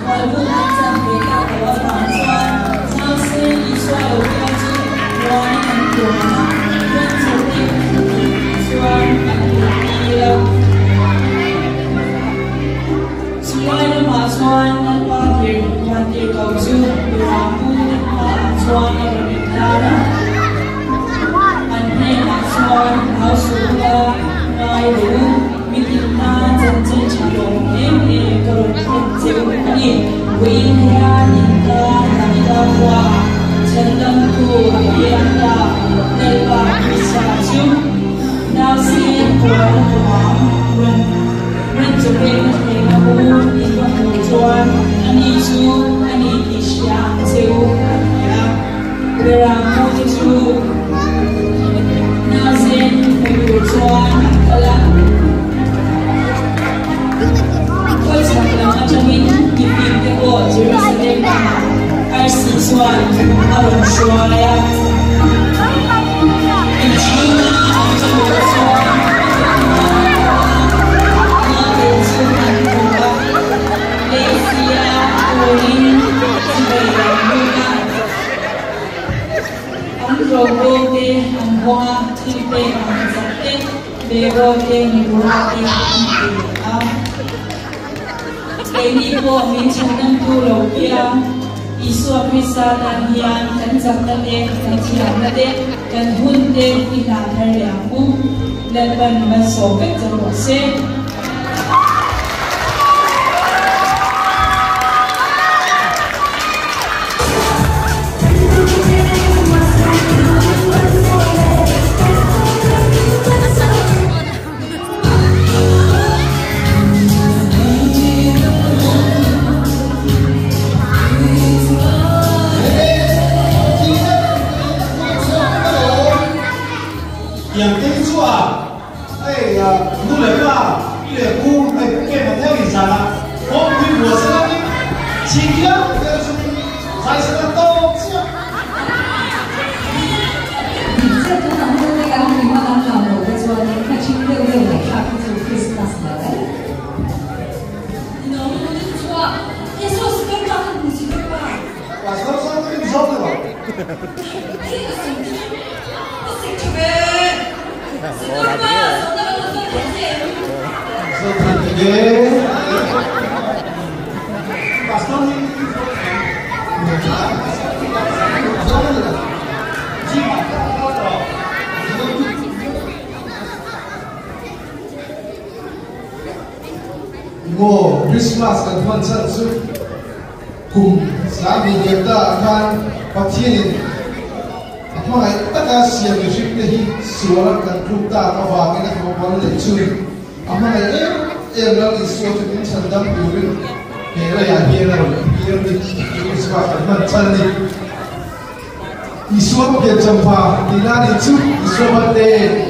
Khualbuk an chan ve tak loh avang chuan Chause Isua lo piang chu muanin an tuam a, ran chaw pek chuan an hmuhtir a. Chulai lamah chuan Lalpa tir Vantirhkoh chu Mirang pute hmaah chuan a rawn inlar a. An hnenah chuan hlau suh ula, ngai rawh u, mi tin tan chanchin tha lawm em em ka rawn thlen che u a ni. Vawiin hian in tan Davida khuaah chhandamtu a piang ta, Lalpa Krista chu. Nausen puan ruang rawn rawn chawpekna thleng a u in va hmuh chuan ani chu a ni tih hria ang che u a ti a. Berang mute chu nausen hmu tur chuan an kal a. Khawchhak lam atangin mipim te pawh Jerusalem lamah arsi chuan a rawn hruai a. Inchhunga an va luh chuan naute chu an hmu a, Leisia turin chibai an buk a. An rawngbawl te an hawng a, thil pek ang zat te, Beraw te, Mura te an pe a. Keini pawh min chhanamtu lo piang Isua Krista tan hian kan chakna te, kan thiamna te, kan hun te i hlan thar leh ang u. Lalpan malsawm vek che rawh se. Tiang te hi chu a hei nu leh pa pi leh pu hei pu kem a theng in zan a hawng pui bua sela ni chhing hial te chu zai sela tawp chiah. Dik chiah tun ang hun te kan hlim a kan lam loh te chuanin kha chhing deuh deuh ngaihthlak hi chu Christmas lo e. Maw Christmas kan hman chhan chu kum sangni liam ta ah khan Pathianin a hmangaih taka siam mihring te hi sual an kan tluk tak avangin a hlawhbal leh chu a hmangaih em em Lal Isua chu min chhan dam turin he leiah hian a rawn tir a ni. Christmas kan hman chhan a ni. Isua piancham pa tihna nih chu Isua birthday.